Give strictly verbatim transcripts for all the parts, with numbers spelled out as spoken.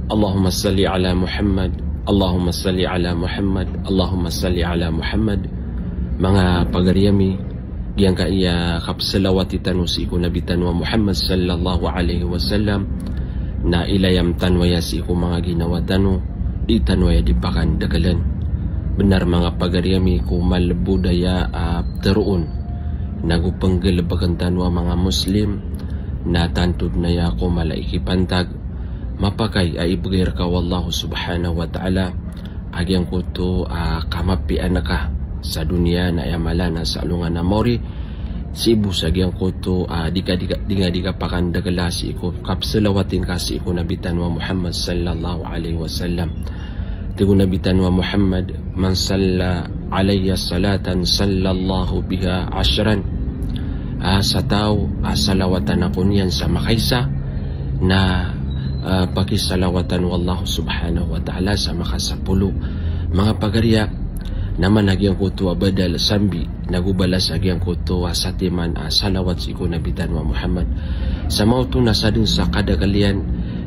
Allahumma salli ala Muhammad, Allahumma salli ala Muhammad, Allahumma salli ala Muhammad. Manga pagari ami, giyangkaya kapsalawati tano sii ko Nabi tano a Muhammad sallallahu alaihi wasallam, na ilayam tano aya sii ko manga ginawa tano, di tano aya di pakandakelan. Benar manga pagari ami ko malebod aya a pteroon, nago penggelebeken tano a manga Muslim, na tanto den aya ko mala i kipantag, mapakay a ibegay reka o Allah subhanahu wa ta'ala a giyangkoto a kamapiyaan ka sa doniya na aya mala na sa alongan a maori, sii bo sa giyangkoto a di ka, di ka, di ka, di ka pakandakela sii ko kapsalawati ngka sii ko Nabi tano a Muhammad sallallahu alaihi wasallam. Tig o Nabi tano a Muhammad, "Man salla alayya salatan sallallahu biha ashran." Ah, sa taw a salawatan ako niyan sa makaisa, na, ah, pakisalawatan o Allah subhanahu wa ta'ala sa makasapolo. Manga pagari a, na mana giyangkoto a badal sambi, nago balas a giyangkoto a satiman a salawat sii ko Nabi tano a Muhammad. Sa maoto na saden sa kadakel iyan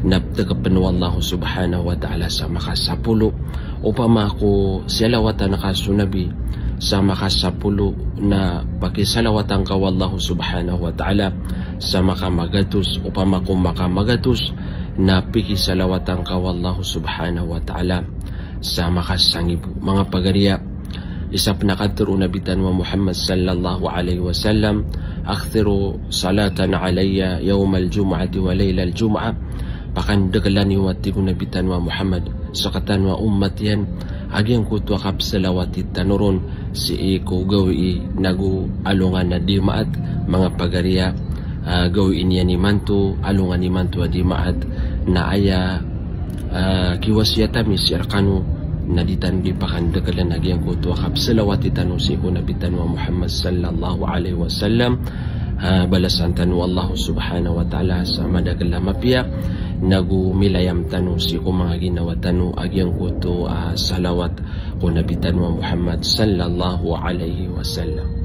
na ptekepen o Allah subhanahu wa ta'ala sa makasapolo. Opama ko sialawatan ka so Nabi sa makasapolo, na pakisalawatan ka o Allah subhanahu wa ta'ala sa makamagatos. Opama ko makamagatos, na pikisalawatan ka o Allah subhanahu wa ta'ala sa makasangibo. Manga pagari a, isa pen a katharo o Nabi tano a Muhammad sallallahu alaihi wasallam, "Akthiru salatan alayya yawmal jumu'ati wa laylal jumu'ah." Pakandakela niyo, a tig o Nabi tano a Muhammad, sektano a ummat iyan, a giyangkoto a kapsalawati tano ron sii ko gawii nago alongan a Dimaat. Manga pagari a, ah, gawii niyan imanto, alongan imanto a Dimaat, na aya, ah, kiwasiyat ami sii rekano, na di tano di pakandakelen a giyangkoto a kapsalawati tano sii ko Nabi tano a Muhammad sallallahu alaihi wasallam. Ah, balasan tano o Allah subhanahu wa ta'ala sa madakel a mapiya, nago milayam tano sii ko manga ginawa tano a giyangkoto a salawat ko Nabi tano a Muhammad sallallahu alaihi wasallam.